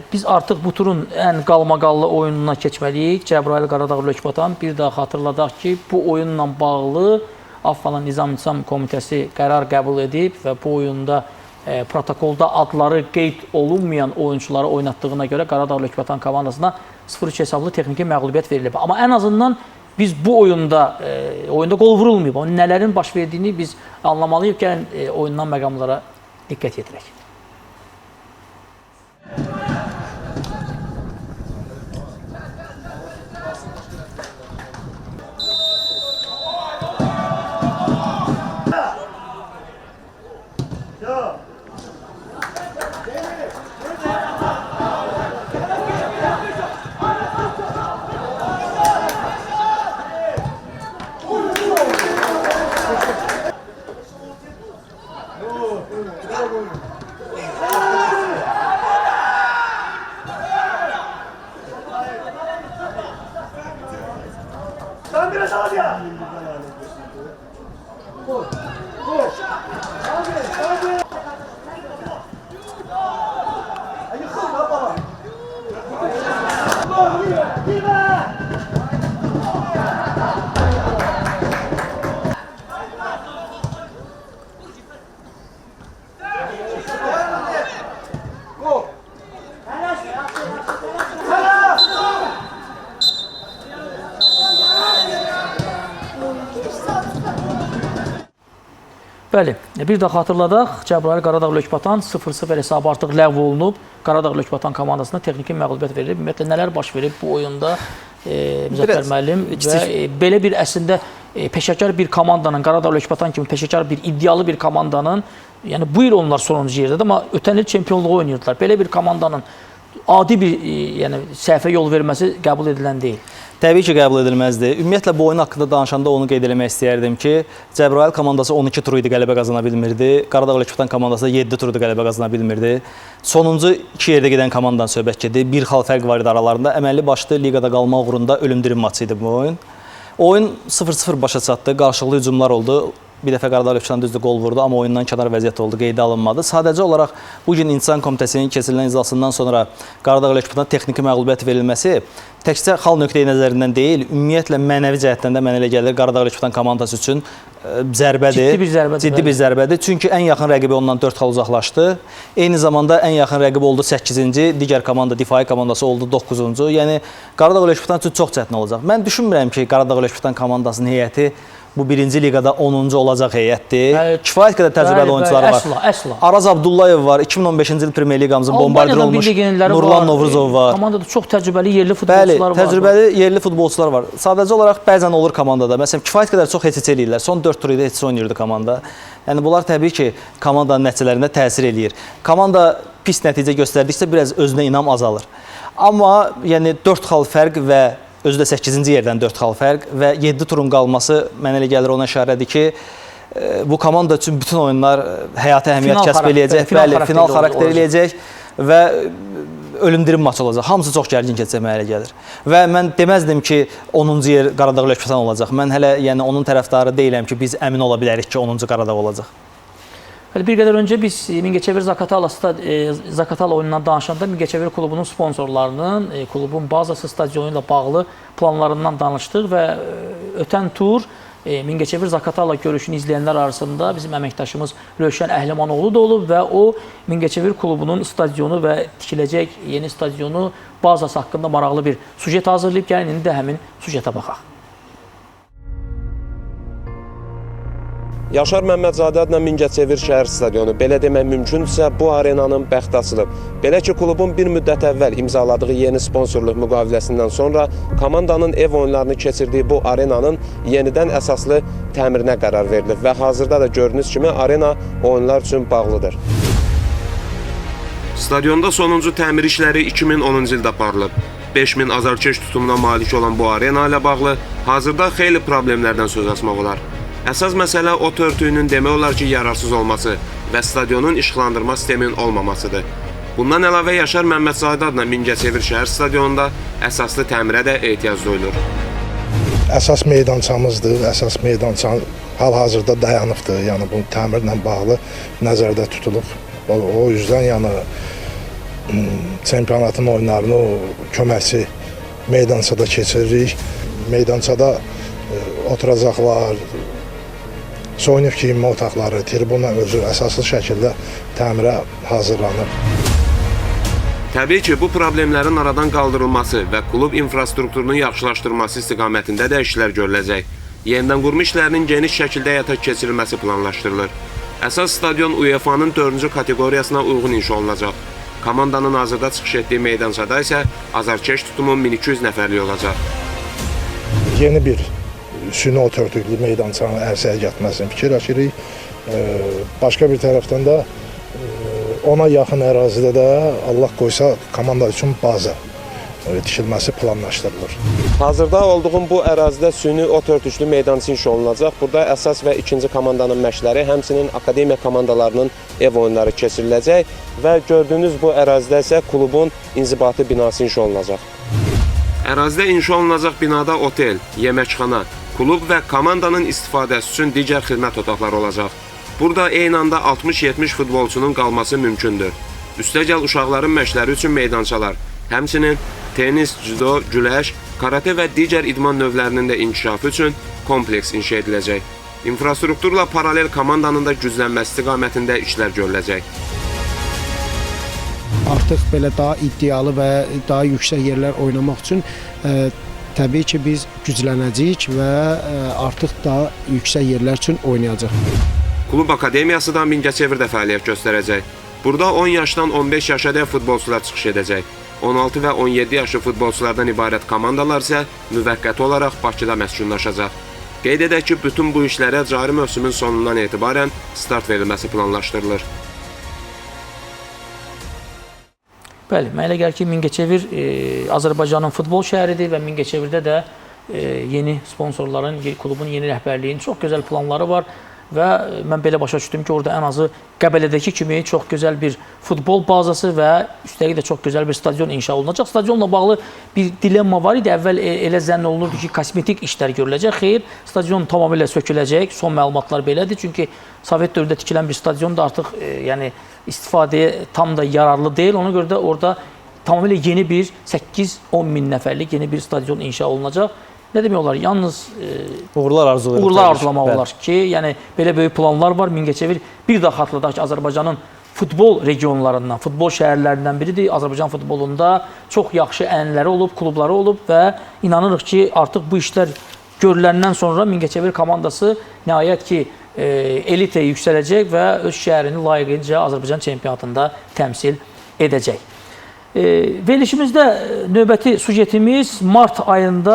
biz artıq bu turun ən qalmaqallı oyununa keçməliyik. Cəbrayıl Qaradağ Lökbatan, bir daha xatırladaq ki, bu oyunla bağlı AFFA-nın Nizam-İntizam Komitəsi qərar qəbul edib və bu oyunda protokolda adları qeyd olunmayan oyunçuları oynatdığına görə Qaradağ Lökbatan komandasına 0-3 hesablı texniki məğlubiyyət verilib. Amma ən azından biz bu oyunda, qol vurulmayıb. Onun nələrin baş verdiyini biz anlamalıyıq. Gəlin oyundan məqamlara diqqət yetirək. Bəli, bir də xatırladaq, Cəbrayıl Qaradağ Lökbatan 0-0 hesabı artıq ləğv olunub. Qaradağ Lökbatan komandasına texniki məğlubiyyət verilib. Ümumiyyətlə, nələr baş verib bu oyunda Müzəffər müəllim və belə bir əslində peşəkar bir komandanın, Qaradağ Lökbatan kimi peşəkar bir, iddialı bir komandanın, yəni bu il onlar sonuncu yerdədir, amma ötən il çempionluğu oynayırdılar. Belə bir komandanın adi bir yəni, səhvə yol verməsi qəbul edilən deyil. Təbii ki, qəbul edilməzdi. Ümumiyyətlə, bu oyun haqqında danışanda onu qeyd eləmək istəyərdim ki, Cəbrayıl komandası 12 tur idi, qələbə qazana bilmirdi. Qaradağ Lökbatan komandası da 7 tur idi, qələbə qazana bilmirdi. Sonuncu iki yerdə gedən komandadan söhbət gedir. Bir xal fərq var idi aralarında. Əməlli başlı liqada qalmaq uğrunda ölümdirim maçı idi bu oyun. Oyun 0-0 başa çatdı. Qarşılıqlı hücumlar oldu. Bir dəfə Qaradağ Lökbatan düzdür qol vurdu, amma oyundan kənar vəziyyət oldu, qeydə alınmadı. Sadəcə olaraq bu gün İnsan Komitəsinin keçirilən iclasından sonra Qaradağ Lökbatana texniki məğlubiyyət verilməsi təkcə xal nöqteyi nəzərindən deyil, ümumiyyətlə mənəvi cəhətdən də mənə elə gəlir Qaradağ Lökbatan komandası üçün zərbədir. Ciddi bir zərbədir. Ciddi bir zərbədir. Çünki ən yaxın rəqibi ondan 4 xal uzaqlaşdı. Eyni zamanda ən yaxın rəqibi oldu 8-ci, digər komanda Difai komandası oldu 9-cu. Yəni Qaradağ Lökbatan üçün çox çətin olacaq. Mən düşünmürəm ki, Qaradağ Lökbatan komandasının heyəti bu birinci liqada 10-cu olacaq heyətdir. Kifayət qədər təcrübəli oyuncuları var. Əsla, əsla. Araz Abdullayev var, 2015-ci il Premyer Liqamızın bombardir olmuş Nurlan Novruzov var. Komandada çox təcrübəli yerli futbolçular var. Bəli, təcrübəli yerli futbolçular var. Sadəcə olaraq bəzən olur komandada. Məsələn, kifayət qədər çox heç-heç eləyirlər. Son 4 tur idi heç-heç oynayırdı komanda. Yəni bunlar təbii ki, komandanın nəticələrində təsir eləyir. Komanda pis nəticə göstərdikcə biraz özünə inam azalır. Amma yəni 4 xal fərq və özü də 8-ci yerdən 4 xal fərq və 7 turun qalması mənə elə gəlir ona işarədir ki, bu komanda üçün bütün oyunlar həyati əhəmiyyət kəsb eləyəcək. Bəli, final xarakter eləyəcək və ölümdirim maç olacaq. Hamısı çox gərgin keçəcək mənə elə gəlir. Və mən deməzdim ki, 10-cu yer Qaradağ Lökbatan olacaq. Mən hələ yəni onun tərəfdarı deyiləm ki, biz əmin ola bilərik ki, 10-cu Qaradağ olacaq. Bir qədər öncə biz Mingəçevir Zaqatala oyunundan danışanda Mingəçevir klubunun sponsorlarının, klubun bazası stadionu ilə bağlı planlarından danışdıq və ötən tur Mingəçevir Zaqatala görüşünü izləyənlər arasında bizim əməkdaşımız Rövşən Əhlimanoğlu da olub və o Mingəçevir klubunun stadionu və tikiləcək yeni stadionu bazası haqqında maraqlı bir sujet hazırlayıb. Gəlin indi də həmin sujetə baxaq. Yaşar Məmmədzadə adına Mingəçevir şəhər stadionu, belə demək mümkündürsə, bu arenanın bəxti açılıb. Belə ki, klubun bir müddət əvvəl imzaladığı yeni sponsorluq müqaviləsindən sonra komandanın ev oyunlarını keçirdiyi bu arenanın yenidən əsaslı təmirinə qərar verilib və hazırda da gördüyünüz kimi arena oyunlar üçün bağlıdır. Stadionda sonuncu təmir işləri 2010-cu ildə aparılıb. 5000 azarkeş tutumuna malik olan bu arena ilə bağlı hazırda xeyli problemlərdən söz açmaq olar. Əsas məsələ ot örtüyünün demək olar ki, yararsız olması və stadionun işıqlandırma sisteminin olmamasıdır. Bundan əlavə Yaşar Məmmədzadə adına Mingəçevir şəhər stadionunda əsaslı təmirə də ehtiyac duyulur. Əsas meydançamızdır, əsas meydança hal-hazırda dayanıbdır. Yəni bu təmirlə bağlı nəzərdə tutulub. O yüzdən yəni çempionatın oyunlarını o köməkçi meydançada keçiririk. Meydançada oturacaqlar, soyunub geyinmə otaqları, tribuna özü əsaslı şəkildə təmirə hazırlanıb. Təbii ki, bu problemlərin aradan qaldırılması və klub infrastrukturunun yaxşılaşdırılması istiqamətində də işlər görüləcək. Yenidən qurma işlərinin geniş şəkildə həyata keçirilməsi planlaşdırılır. Əsas stadion UEFA-nın 4-cü kateqoriyasına uyğun inşa olunacaq. Komandanın hazırda çıxış etdiyi meydançada isə azarkeş tutumu 1200 nəfərlik olacaq. Yeni bir süni ot örtüklü meydançanın ərsəyə gətirməsini fikirləşirik. Başqa bir tərəfdən də ona yaxın ərazidə də Allah qoysa komanda üçün baza tikilməsi planlaşdırılır. Hazırda olduğum bu ərazidə süni ot örtüklü meydançı inşa olunacaq. Burada əsas və ikinci komandanın məşqləri, həmçinin akademiya komandalarının ev oyunları keçiriləcək və gördüyünüz bu ərazidə isə klubun inzibati binası inşa olunacaq. Ərazidə inşa olunacaq binada otel, yeməkxana, klub və komandanın istifadəsi üçün digər xidmət otaqları olacaq. Burada eyni anda 60-70 futbolçunun qalması mümkündür. Üstəgəl uşaqların məşqləri üçün meydançalar, həmçinin tenis, cüdo, güləş, karate və digər idman növlərinin də inkişafı üçün kompleks inşa ediləcək. İnfrastrukturla paralel komandanın da güclənməsi istiqamətində işlər görüləcək. Artıq belə daha iddialı və daha yüksək yerlər oynamaq üçün təbii ki, biz güclənəcəyik və artıq daha yüksək yerlər üçün oynayacaq. Klub akademiyası da Mingəçevirdə fəaliyyət göstərəcək. Burada 10 yaşdan 15 yaşadək futbolçular çıxış edəcək. 16 və 17 yaşlı futbolçulardan ibarət komandalar isə müvəqqəti olaraq Bakıda məskunlaşacaq. Qeyd edək ki, bütün bu işlərə cari mövsümün sonundan etibarən start verilməsi planlaşdırılır. Bəli, mənə elə gəlir ki, Mingəçevir Azərbaycanın futbol şəhəridir və Mingəçevirdə də yeni sponsorların, klubun yeni rəhbərliyinin çox gözəl planları var. Və mən belə başa düşdüm ki, orada ən azı Qəbələdəki kimi çox gözəl bir futbol bazası və üstəlik də çox gözəl bir stadion inşa olunacaq. Stadionla bağlı bir dilemma var idi. Əvvəl elə zənn olunurdu ki, kosmetik işlər görüləcək. Xeyr, stadion tamamilə söküləcək. Son məlumatlar belədir. Çünki Sovet dövründə tikilən bir stadion da artıq yəni istifadəyə tam da yararlı deyil. Ona görə də orada tamamilə yeni bir 8-10 min nəfərlik yeni bir stadion inşa olunacaq. Nə demək olar? Yalnız uğurlar arzulamaq olar ki, yəni belə böyük planlar var. Mingəçevir bir daha xatırladaq ki, Azərbaycanın futbol regionlarından, futbol şəhərlərindən biridir. Azərbaycan futbolunda çox yaxşı ənənələri olub, klubları olub və inanırıq ki, artıq bu işlər görüləndən sonra Mingəçevir komandası nəhayət ki, elitə yüksələcək və öz şəhərini layiqincə Azərbaycan çempionatında təmsil edəcək. Verilişimizdə növbəti sujetimiz mart ayında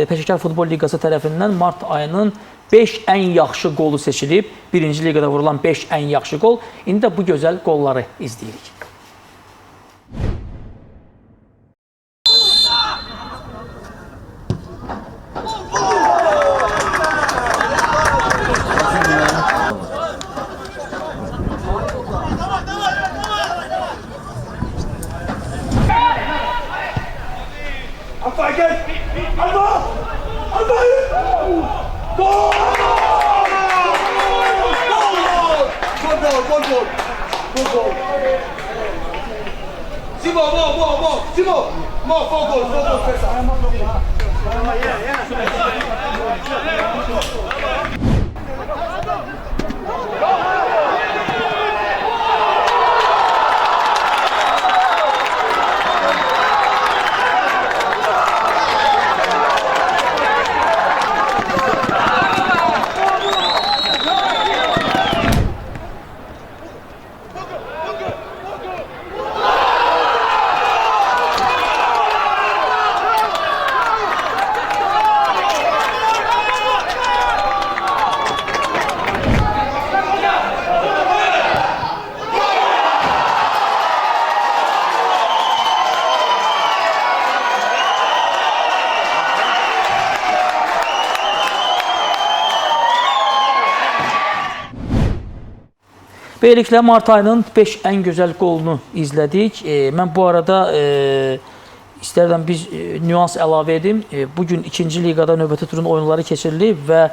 Peşəkar Futbol Liqası tərəfindən mart ayının 5 ən yaxşı qolu seçilib. Birinci liqada vurulan 5 ən yaxşı qol. İndi də bu gözəl qolları izləyirik. Beləliklə, mart ayının 5 ən gözəl qolunu izlədik. Mən bu arada istərdim bir nüans əlavə edim. Bugün 2-ci liqada növbəti turun oyunları keçirilib və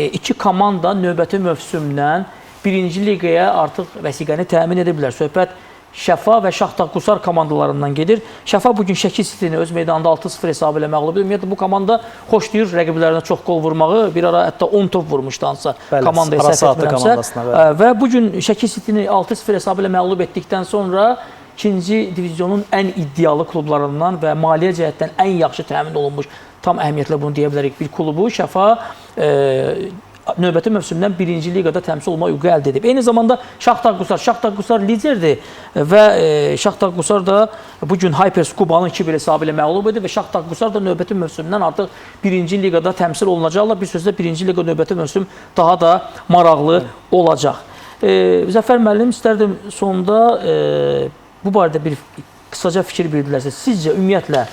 iki komanda növbəti mövsümdən 1-ci liqaya artıq vəsiqəni təmin ediblər. Söhbət Şəfa və Şaxta Qusar komandalarından gedir. Şəfa bugün Şəki City-ni öz meydanında 6-0 hesabı ilə məğlub edir. Ümumiyyətlə, bu komanda xoşlayır rəqiblərinə çox qol vurmağı. Bir ara hətta 10 top vurmuşdu hansısa komandaya səhv etmirəmsə. Və bugün Şəki City-ni 6-0 hesabı ilə məğlub etdikdən sonra 2-ci divizyonun ən iddialı klublarından və maliyyə cəhətdən ən yaxşı təmin olunmuş, tam əhəmiyyətlə bunu deyə bilərik, bir klubu Şəfa növbəti mövsümdən 1-ci liqada təmsil olma hüququ əldə edib. Eyni zamanda Şaxta Qusar, Şaxta Qusar liderdir və Şaxta Qusar da bu gün Hypers Kubanın 2-1 hesabı ilə məğlub edib və Şaxta Qusar da növbəti mövsümdən artıq 1-ci liqada təmsil olunacaqlar. Bir sözlə 1-ci liqa növbəti mövsüm daha da maraqlı olacaq. Zəfər müəllim, istərdim sonda bu barədə bir qısaca fikir bildilərsə, sizcə ümumiyyətlə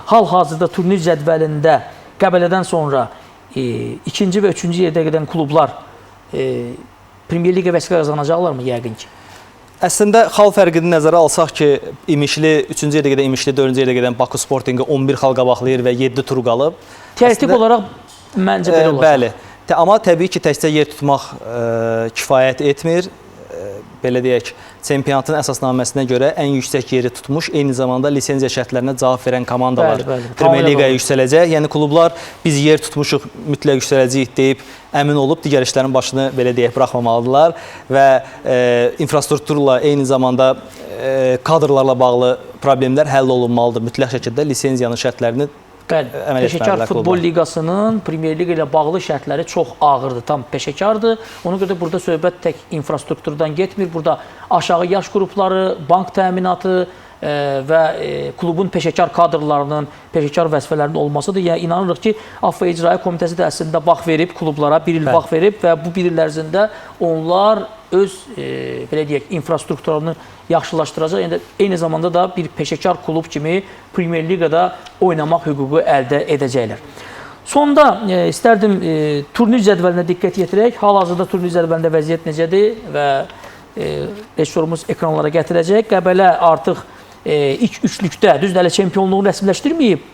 hal-hazırda turnir cədvəlində Qəbələdən sonra ikinci və üçüncü yerdə gedən klublar Premyer Liqa vəsiqə qazanacaqlarmı yəqin ki? Əslində, xal fərqini nəzərə alsaq ki, İmişli, 3-cü yerdə gedən İmişli, 4-cü yerdə gedən Baku Sportingi 11 xal qabaqlayır və 7 tur qalıb. Teoretik olaraq məncə belə olacaq. Bəli. Amma təbii ki, təkcə yer tutmaq kifayət etmir. Belə deyək, çempionatın əsasnaməsinə görə ən yüksək yeri tutmuş, eyni zamanda lisenziya şərtlərinə cavab verən komandalar Premyer Liqaya yüksələcək. Yəni klublar biz yer tutmuşuq, mütləq yüksələcəyik deyib əmin olub digər işlərin başını belə deyək buraxmamalıdırlar və infrastrukturla eyni zamanda kadrlarla bağlı problemlər həll olunmalıdır. Mütləq şəkildə lisenziyanın şərtlərini Bəli, Peşəkar Futbol Liqasının Premyer Liqa ilə bağlı şərtləri çox ağırdır, tam peşəkardır. Ona görə də burada söhbət tək infrastrukturdan getmir. Burada aşağı yaş qrupları, bank təminatı və klubun peşəkar kadrlarının, peşəkar vəzifələrinin olmasıdır. Yəni, inanırıq ki, AFF İcraiyyə Komitəsi də əslində vaxt verib klublara, bir il vaxt verib və bu bir il ərzində onlar öz, belə deyək, infrastrukturlarını yaxşılaşdıracaq. Yəni, eyni zamanda da bir peşəkar klub kimi Premyer Liqada oynamaq hüququ əldə edəcəklər. Sonda istərdim turnir cədvəlinə diqqət yetirək. Hal-hazırda turnir cədvəlində vəziyyət necədir və rejissorumuz ekranlara gətirəcək. Qəbələ artıq ilk üçlükdə, düzdür, hələ çempionluğunu rəsmiləşdirməyib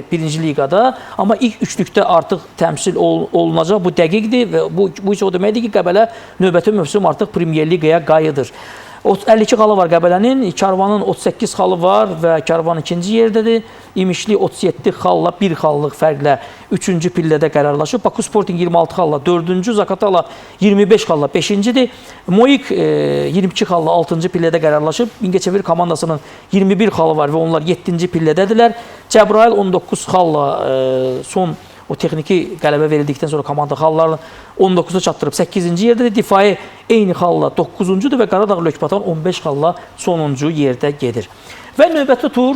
birinci liqada, amma ilk üçlükdə artıq təmsil olunacaq. Bu dəqiqdir və bu isə o deməkdir ki, Qəbələ növbəti mövsüm artıq Premyer Liqaya qayıdır. 52 xalı var Qəbələnin, Karvanın 38 xalı var və Karvan ikinci yerdədir. İmişli 37 xalla 1 xallıq fərqlə 3-cü pillədə qərarlaşıb. Baku Sporting 26 xalla 4-cü, Zaqatala 25 xalla 5-cidir. Moik 22 xalla 6-cı pillədə qərarlaşıb. Mingəçevir komandasının 21 xalı var və onlar 7-ci pillədədirlər. Cəbrayıl 19 xalla son o texniki qələbə verildikdən sonra komanda xallarını 19-a çatdırıb 8-ci yerdədir. Difai eyni xalla 9-cudur və Qaradağ Lökbatan 15 xalla sonuncu yerdə gedir. Və növbəti tur,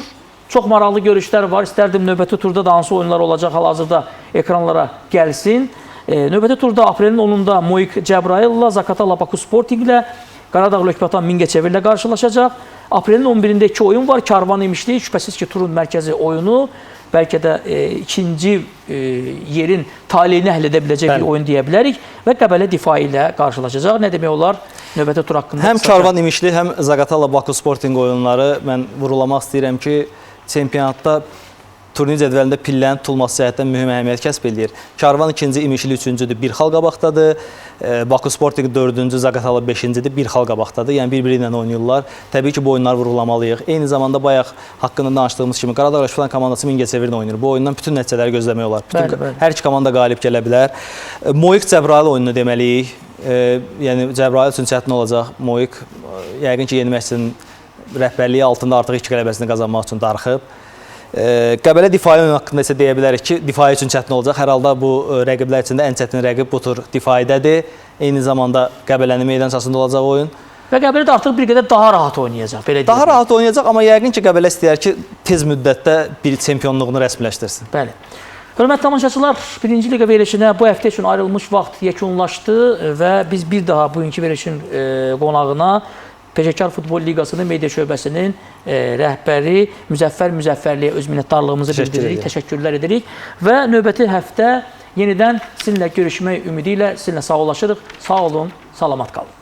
çox maraqlı görüşlər var. İstərdim növbəti turda da hansı oyunlar olacaq hal-hazırda ekranlara gəlsin. Növbəti turda aprelin 10-unda Moik Cəbrayılla, Zaqatala Baku Sportinglə, Qaradağ Lökbatan Mingəçevirlə qarşılaşacaq. Aprelin 11-də 2 oyun var. Karvan İmişli, şübhəsiz ki, turun mərkəzi oyunu. Bəlkə də ikinci yerin taleyini həll edə biləcək bir oyun deyə bilərik və Qəbələ Difai ilə qarşılaşacaq. Nə demək olar növbəti tur haqqında? Həm Karvan İmişli, həm Zaqatala Baku Sporting oyunları mən vurğulamaq istəyirəm ki, çempionatda turnir cədvəlində pillənin tutulması cəhətdən mühüm əhəmiyyət kəsb eləyir. Karvan ikinci, İmişli üçüncüdür, bir xal qabaqdadır. Baku Sporting dördüncü, Zaqatala beşincidir, bir xal qabaqdadır. Yəni bir-biri ilə oynayırlar. Təbii ki, bu oyunları vurğulamalıyıq. Eyni zamanda bayaq haqqında danışdığımız kimi Qaradağ Rəşidxan komandası Mingəçevirlə oynayır. Bu oyundan bütün nəticələri gözləmək olar. Bütün, bəli, bəli. Hər iki komanda qalib gələ bilər. Moik Cəbrayıl oyununu deməliyik. Yəni Cəbrayıl üçün çətin olacaq. Moik yəqin ki, yeni məşqçinin rəhbərliyi altında artıq iki qələbəsini qazanmaq üçün darıxıb. Qəbələ Difai oyunu haqqında isə deyə bilərik ki, Difai üçün çətin olacaq. Hər halda bu rəqiblər içində ən çətin rəqib bu tur Difaidədir. Eyni zamanda Qəbələnin meydançasında olacaq oyun. Və Qəbələ də artıq bir qədər daha rahat oynayacaq. Belə daha rahat oynayacaq, amma yəqin ki, Qəbələ istəyər ki, tez müddətdə bir çempionluğunu rəsmiləşdirsin. Bəli. Hörmətli tamaşaçılar, birinci liqa verilişinə bu həftə üçün ayrılmış vaxt yekunlaşdı və biz bir daha bugünkü verilişin qonağına Peşəkar Futbol Liqasının media şöbəsinin rəhbəri Müzəffər Müzəffərliyə öz minnətdarlığımızı bildiririk, təşəkkürlər edirik və növbəti həftə yenidən sizinlə görüşmək ümidi ilə sizinlə sağollaşırıq. Sağ olun, salamat qalın.